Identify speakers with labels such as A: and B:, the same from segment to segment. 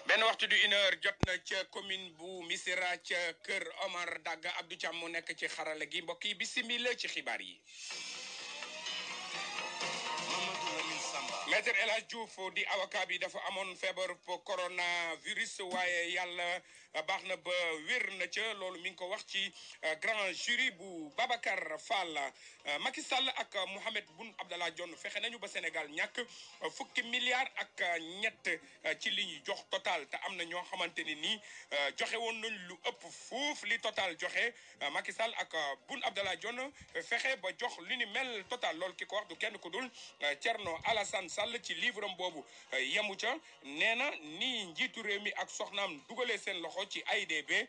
A: benn waxtu du 1h jot na ca commune bu Missirah ca kër Omar Dagga Abdou Thiam mu nekk ci xarala gi mbokk yi bisimila ci xibaar yi. Maître El Hadj Diouf di avocat bi dafa amoon feebar coronavirus waaye yàlla baax na ba wér na ca loolu mi ngi ko wax ci grand jury bu Babacar Fall. Macky Sall ak Mohamed Boun Abdallah Dionne fexe nañu ba Sénégal ñàkk fukki milliards ak ñett ci li ñu jox total te am na ñoo xamante ni nii joxe woon nañ lu ëpp fuuf li total joxe Macky Sall ak Boun Abdallah Dionne fexe ba jox li ni mel total loolu ki ko wax du kenn ku dul Thierno Alassane Sall ci livre am boobu yemu ca nee na ni njiitu réew mi ak soxnaam dugalee seen loxo ci AIBD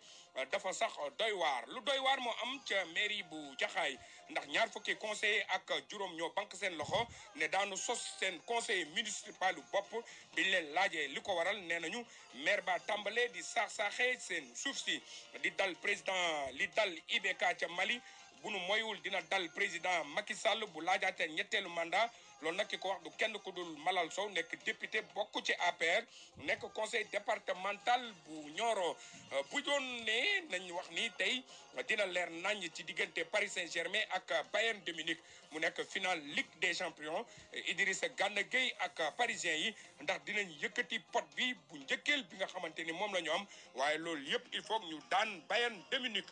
A: dafa sax doy waar lu doy waar moo am ca mairie bu Jaxaay ndax ñaar fukki conseiller ak juróom ñoo banque seen loxo ne daanu sos seen conseil municipal bopp biñ leen laajee li ko waral nee nañu maire ba tàmbalee di saax-saaxee seen suuf si di dal président li dal IBK ca Mali bu nu moywul dina dal président Macky Sall bu laajaatee ñetteelu mandat loolu nag ki ko wax du kenn ku dul Malal Sow nekk député bokk ci APR nekk conseil départemental bu Nioro bu doon ne nañ wax ni tey dina leer nañ ci diggante Paris Saint-Germain ak Bayern de Munich mu nekk final Ligue des champions Idrissa Gana Gueye ak parisien yi ndax dinañ yëkkati pot bi bu njëkkeel bi nga xamante ni moom la ñu am waaye loolu yëpp il faut ñu daan Bayern de Munich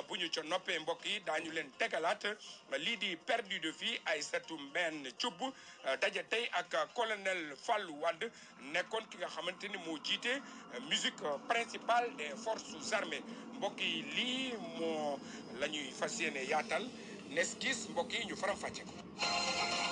A: bu ñu ca noppee mbokk yi daañu leen tegalaat lii di perdu de vue Aïssatou Mbène Thioub daje tey ak colonel Fallou Wade nekkoon ki nga xamante ni moo jiite musique principale des forces armées mbokk yi lii moo la ñuy fas yéene yaatal nes gis mbokk yi ñu faram fàcce ko